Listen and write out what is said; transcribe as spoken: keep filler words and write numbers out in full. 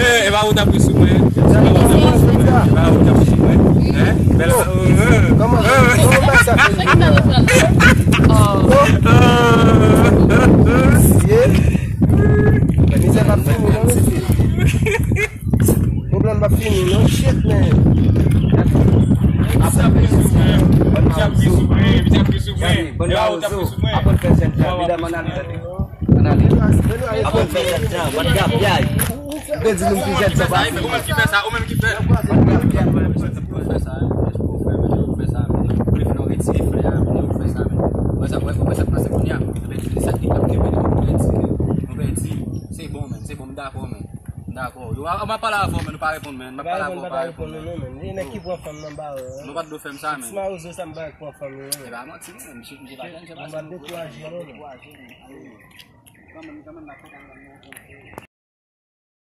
Eh, e pa ou t ap ri sou mwen. E pa ou t ap ri sou mwen. E pa ou t ap ri sou mwen. Hein? Bèl. Kòman, kòman bagay sa fè vini la? Ye? Mizè p ap fini non, mesye. Pwoblèm p ap fini non, shit, man. Bann mawozo. Bann mawozo. Aprann fè jèn jan, medam, ann ale. Ann ale. Aprann fè jèn jan, bann grapyay. Ou te di nou pi jèn jan pase. Ou menm ki fè sa, ou menm ki fè. Bann grapyay. Ou fè sa, ou fè sa, ou fè sa, ou fè sa, ou fè sa, ou fè sa, ou fè sa, ou fè sa, ou fè sa, ou fè sa, ou fè sa, ou fè sa, ou fè sa, men. Mwen sa, mwen, mwen sa k pase kounye a, nou pèdi, nou pèdi. Se bon, men, se bon, m dakò, men. M dakò. Yo, a, m ap pale avè w, men, nou pa reponn, men. M ap pale avè w, pa reponn, men. E nèg ki pran fanm nan ba yo, hein. Nou pa t dwe fè m sa, men. Ti mawozo sa m pa pran fanm yo, men. E pa manti, men. Misye, misye pa janm fè sa. Nou pa dekouraje, non, men. Kanmenm, kanmenm, n ap fè kanmenm.